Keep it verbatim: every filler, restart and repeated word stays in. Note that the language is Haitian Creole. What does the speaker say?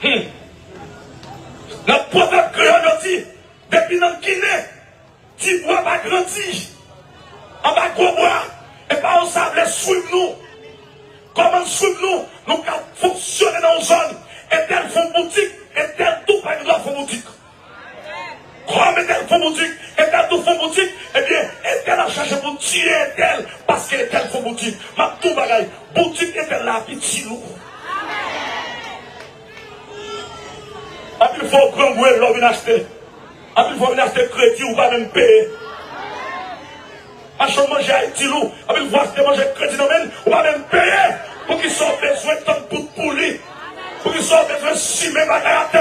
Hmm. Nan pwovèb kreyòl, yo di, depi nan Ginen, ti bwa pa grandi anba gwo bwa. E pa yo sa vle swiv nou. Kòman swiv nou? Nou ka fonksyone nan yon zòn. Entèl fè yon boutik, entèl tou pa gen dwa fè yon boutik. Kòm entèl fè yon boutik, entèl tou fè yon boutik, ebyen, entèl ap chache pou tiye entèl, paske entèl fè yon boutik. M ap di w bagay, boutik entèl la pi ti lou. Anpil fwa w grangou lè w vin achte. Anpil fwa w vin achte kredi, ou pa menm peye. Machann manje Ayiti lou. Anpil fwa w achte manje kredi nan men l, ou pa menm peye. Poukisa w bezwen tann bout pou li? Poukisa w bezwen simen bagay atè